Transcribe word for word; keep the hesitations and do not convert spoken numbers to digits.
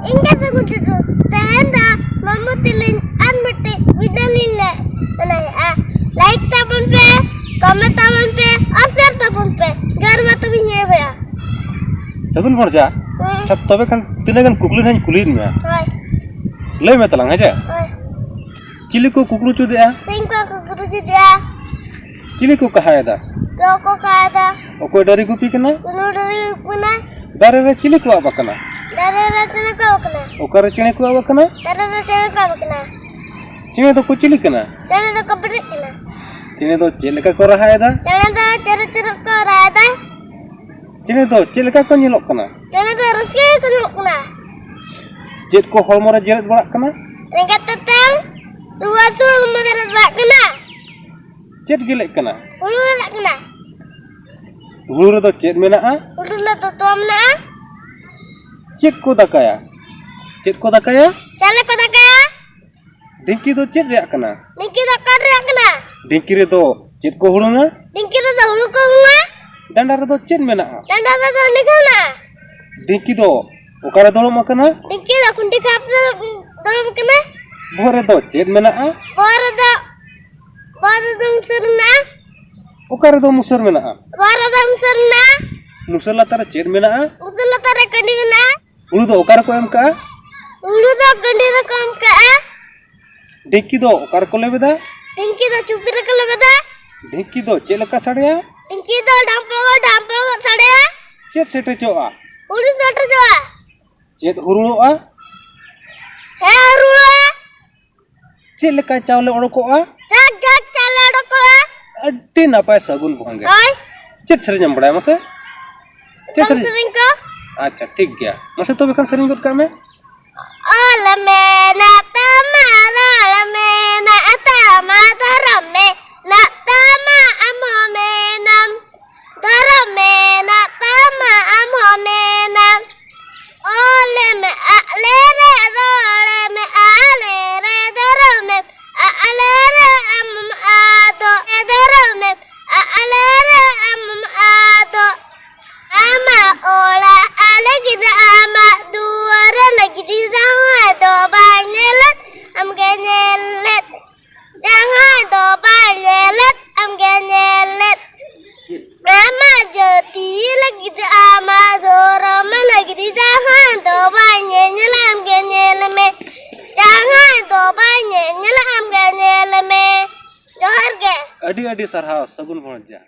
ᱤᱧ ᱜᱮ ᱥᱟᱹᱜᱩᱱ ᱴᱩᱰᱩ᱾ ᱛᱮᱦᱮᱧ ᱫᱚ ᱢᱟᱢᱩ ᱛᱤᱞᱤᱧ ᱟᱨ ᱢᱤᱫᱴᱤᱡ video ᱞᱤᱧ ᱞᱟᱹᱭ ᱥᱟᱱᱟᱭᱮᱫᱼᱟ᱾ Like ᱛᱟᱵᱚᱱ ᱯᱮ, comment ᱛᱟᱵᱚᱱ ᱯᱮ ᱟᱨ share ᱛᱟᱵᱚᱱ ᱯᱮ᱾ ᱡᱚᱦᱟᱨ ᱢᱟ ᱛᱚᱵᱮᱧ ᱮᱦᱚᱵᱮᱜᱼᱟ᱾ ᱥᱟᱹᱜᱩᱱ ᱵᱷᱚᱨᱡᱟ᱾ ᱦᱩᱸ᱾ ᱟᱪᱪᱷᱟ, ᱛᱚᱵᱮ ᱠᱷᱟᱱ ᱛᱤᱱᱟᱹᱜ ᱜᱟᱱ ᱠᱩᱠᱞᱤ ᱱᱟᱦᱟᱜ ᱤᱧ ᱠᱩᱞᱤᱭᱮᱫ ᱢᱮᱭᱟ᱾ ᱦᱳᱭ᱾ ᱞᱟᱹᱭ ᱢᱮ ᱛᱟᱞᱟᱝ, ᱦᱮᱸ ᱪᱮ? ᱦᱳᱭ᱾ ᱪᱤᱞᱤ ᱠᱚ ᱠᱩᱠᱲᱩ ᱪᱩᱫᱮᱜᱼᱟ? ᱥᱤᱧ ᱠᱚ ᱠᱩᱠᱲᱩ ᱪᱩᱫᱮᱜᱼᱟ᱾ ᱪᱤᱞᱤ ᱠᱚ ᱠᱟᱦᱟᱭᱮᱫᱟ? ᱠᱚ ᱠᱚ ᱠᱟᱦᱟᱭᱮᱫᱟ᱾ ᱚᱠᱚᱭ ᱰᱟᱹᱨᱤ ᱜᱩᱯᱤ ᱠᱟᱱᱟ? ᱠᱩᱱᱩ ᱰᱟᱹᱨᱤ ᱜᱩᱯᱤ ᱠᱟᱱᱟ᱾ ᱫᱟᱨᱮ ᱨᱮ ᱪᱤᱞᱤ ᱠᱚ ᱟᱵ ᱟᱠᱟᱱᱟ? ᱫᱟᱨᱮ ᱨᱮ ᱪᱮᱬᱮ ᱠᱚ ᱟᱵ ᱟᱠᱟᱱᱟ᱾ ᱚᱠᱟᱨᱮ ᱪᱮᱬᱮ ᱠᱚ ᱟᱵ ᱟᱠᱟᱱᱟ? ᱫᱟᱨᱮ ᱨᱮ ᱪᱮᱬᱮ ᱠᱚ ᱟᱵ ᱟᱠᱟᱱᱟ᱾ ᱪᱮᱬᱮ ᱫᱚᱠᱚ ᱪᱤᱞᱤ ᱠᱟᱱᱟ? ᱪᱮᱬᱮ ᱫᱚᱠᱚ ᱵᱮᱨᱮᱫ ᱠᱟᱱᱟ᱾ ᱪᱮᱬᱮ ᱫᱚ ᱪᱮᱫ ᱞᱮᱠᱟ ᱠᱚ ᱨᱟᱦᱟᱭᱮᱫᱟ? ᱪᱮᱬᱮ ᱫᱚ ᱪᱮᱨᱚ ᱪᱮᱨᱚ ᱠᱚ ᱨᱟᱦᱟᱭᱮᱫᱟ᱾ ᱪᱮᱬᱮ ᱫᱚ ᱪᱮᱫ ᱞᱮᱠᱟ ᱠᱚ ᱧᱮᱞᱚᱜ ᱠᱟᱱᱟ? ᱪᱮᱬᱮ ᱫᱚ ᱨᱟᱹᱥᱠᱟᱹ ᱜᱮᱠᱚ ᱧᱮᱞᱚᱜ ᱠᱟᱱᱟ᱾ ᱪᱮᱫ ᱠᱚ ᱦᱚᱲᱢᱚ ᱨᱮ ᱡᱮᱨᱮᱫ ᱵᱟᱲᱟᱜ ᱠᱟᱱᱟ? ᱮᱸᱜᱟᱛ ᱛᱮᱛᱟᱝ, ᱨᱩᱣᱟᱹ ᱦᱟᱹᱥᱩ ᱦᱚᱲᱢᱚ ᱡᱮᱨᱮᱫ ᱵᱟᱲᱟᱜ ᱠᱟᱱᱟ᱾ ᱪᱮᱫ ᱜᱮᱞᱮᱜ ᱠᱟᱱᱟ? ᱦᱩᱲᱩ ᱜᱮᱞᱮᱜ ᱠᱟᱱᱟ᱾ ᱦᱩᱲᱩ ᱨᱮᱫᱚ ᱪᱮᱫ ᱢᱮᱱᱟᱜᱼᱟ? ᱦᱩᱲᱩ ᱨᱮᱫᱚ ᱛᱚᱣᱟ ᱢᱮᱱᱟᱜᱼᱟ᱾ ᱪᱮᱫ ᱠᱚ ᱫᱟᱠᱟᱭᱟ? ᱪᱮᱫ ᱠᱚ ᱫᱟᱠᱟᱭᱟ? ᱪᱟᱣᱞᱮ ᱠᱚ ᱫᱟᱠᱟᱭᱟ᱾ ᱰᱷᱤᱝᱠᱤ ᱫᱚ ᱪᱮᱫ ᱨᱮᱭᱟᱜ ᱠᱟᱱᱟ? ᱰᱷᱤᱝᱠᱤ ᱫᱚ ᱠᱟᱴ ᱨᱮᱭᱟᱜ ᱠᱟᱱᱟ᱾ ᱰᱷᱤᱝᱠᱤ ᱨᱮᱫᱚ ᱪᱮᱫ ᱠᱚ ᱦᱩᱲᱩᱝᱟ? ᱰᱷᱤᱝᱠᱤ ᱨᱮᱫᱚ ᱦᱩᱲᱩ ᱠᱚ ᱦᱩᱲᱩᱝᱟ᱾ ᱰᱟᱸᱰᱟ ᱨᱮᱫᱚ ᱪᱮᱫ ᱢᱮᱱᱟᱜᱼᱟ? ᱰᱟᱸᱰᱟ ᱨᱮᱫᱚ ᱰᱷᱤᱝᱠᱤ ᱢᱮᱱᱟᱜᱼᱟ᱾ ᱰᱷᱤᱝᱠᱤ ᱫᱚ ᱚᱠᱟᱨᱮ ᱫᱚᱲᱚᱢ ᱟᱠᱟᱱᱟ? ᱰᱷᱤᱝᱠᱤ ᱫᱚ ᱠᱷᱩᱱᱴᱤ ᱠᱷᱟᱯ ᱨᱮ ᱫᱚᱲᱚᱢ ᱟᱠᱟᱱᱟ᱾ ᱵᱚᱦᱚᱜ ᱨᱮᱫᱚ ᱪᱮᱫ ᱢᱮᱱᱟᱜᱼᱟ? ᱵᱚᱦᱚᱜ ᱨᱮᱫᱚ, ᱵᱚᱦᱚᱜ ᱨᱮᱫᱚ ᱢᱩᱥᱟᱹᱨ ᱢᱮᱱᱟᱜᱼᱟ᱾ ᱚᱠᱟ ᱨᱮᱫᱚ ᱢᱩᱥᱟᱹᱨ ᱢᱮᱱᱟᱜᱼᱟ? ᱵᱚᱦᱚᱜ ᱨᱮᱫᱚ ᱢᱩᱥᱟᱹᱨ ᱢᱮᱱᱟᱜᱼᱟ᱾ ᱢᱩᱥᱟᱹᱨ ᱞᱟᱛᱟᱨ ᱨᱮ ᱪᱮᱫ ᱢᱮᱱᱟᱜᱼᱟ? ᱢᱩᱥᱟᱹᱨ ᱞᱟᱛᱟᱨ ᱨᱮ ᱠᱟᱹᱰᱤ ᱢᱮᱱᱟᱜᱼᱟ᱾ ᱦᱩᱲᱩ ᱫᱚ ᱚᱠᱟ ᱨᱮᱠᱚ ᱮᱢ ᱠᱟᱜᱼᱟ? ᱦᱩᱲᱩ ᱫᱚ ᱠᱟᱹᱰᱤ ᱨᱮᱠᱚ ᱮᱢ ᱠᱟᱜᱼᱟ᱾ ᱰᱷᱤᱝᱠᱤ ᱫᱚ ᱚᱠᱟ ᱨᱮᱠᱚ ᱞᱮᱵᱮᱫᱟ? ᱰᱷᱤᱝᱠᱤ ᱫᱚ ᱪᱩᱯᱤ ᱨᱮᱠᱚ ᱞᱮᱵᱮᱫᱟ᱾ ᱰᱷᱤᱝᱠᱤ ᱫᱚ ᱪᱮᱫ ᱞᱮᱠᱟ ᱥᱟᱰᱮᱭᱟ? ᱰᱷᱤᱝᱠᱤ ᱫᱚ ᱰᱷᱟᱢᱯᱚᱲ ᱰᱷᱟᱢᱯᱚᱲ ᱥᱟᱰᱮᱭᱟ᱾ ᱪᱮᱫ ᱥᱮᱴᱮᱡᱚᱜᱼᱟ? ᱦᱩᱲᱩ ᱥᱮᱴᱮᱡᱚᱜᱼᱟ᱾ ᱪᱮᱫ ᱦᱩᱨᱩᱲᱚᱜᱼᱟ? ᱦᱮᱸ, ᱦᱩᱨᱩᱲᱚᱜᱼᱟ᱾ ᱪᱮᱫ ᱞᱮᱠᱟ ᱪᱟᱣᱞᱮ ᱚᱰᱚᱠᱚᱜᱼᱟ? ᱡᱷᱟᱠ ᱡᱷᱟᱠ ᱪᱟᱣᱞᱮ ᱚᱰᱚᱠᱚᱜᱼᱟ᱾ ᱟᱹᱰᱤ ᱱᱟᱯᱟᱭ ᱥᱟᱹᱜᱩᱱ ᱵᱚᱦᱚᱝᱜᱮ᱾ ᱦᱳᱭ᱾ ᱪᱮᱫ ᱥᱮᱨᱮᱧ ᱮᱢ ᱵᱟᱲᱟᱭᱟ ᱢᱟᱥᱮ? ᱪᱮᱫ ᱫᱚᱝ ᱥᱮᱨᱮᱧ? ᱥᱮᱨᱮᱧ ᱠᱚ᱾ ᱟᱪᱪᱷᱟ, ᱴᱷᱤᱠ ᱜᱮᱭᱟ, ᱢᱟᱥᱮ ᱛᱚᱵᱮ ᱠᱷᱟᱱ ᱥᱮᱨᱮᱧ ᱜᱚᱫ ᱠᱟᱜ ᱢᱮ᱾ ᱚᱞ ᱢᱮᱱᱟᱜ ᱛᱟᱢᱟ, ᱨᱚᱲ ᱢᱮᱱᱟᱜ ᱛᱟᱢᱟ, ᱫᱷᱚᱨᱚᱢ ᱢᱮᱱᱟᱜ ᱛᱟᱢᱟ, ᱟᱢ ᱦᱚᱸ ᱢᱮᱱᱟᱢ᱾ ᱫᱷᱚᱨᱚᱢ ᱢᱮᱱᱟᱜ ᱛᱟᱢᱟ, ᱟᱢ ᱦᱚᱸ ᱢᱮᱱᱟᱢ᱾ ᱚᱞ ᱢᱮ ᱟᱞᱮ ᱨᱮ, ᱨᱚᱲ ᱢᱮ ᱟᱞᱮ ᱨᱮ, ᱫᱷᱚᱨᱚᱢ ᱢᱮ ᱟᱞᱮ ᱨᱮ, ᱟᱢ ᱟᱫᱚ, ᱫᱷᱚᱨᱚᱢ ᱢᱮ ᱟᱞᱮ ᱨᱮ, ᱟᱢ ᱟᱫᱚ᱾ ᱟᱢᱟᱜ ᱚᱲᱟᱜ ᱞᱟᱹᱜᱤᱫ, ᱟᱢᱟᱜ ᱫᱩᱣᱟᱹᱨ ᱞᱟᱹᱜᱤᱫ᱾ ᱟᱹᱰᱤ ᱥᱟᱨᱦᱟᱣ, ᱥᱟᱹᱜᱩᱱ ᱵᱷᱚᱸᱡᱟ᱾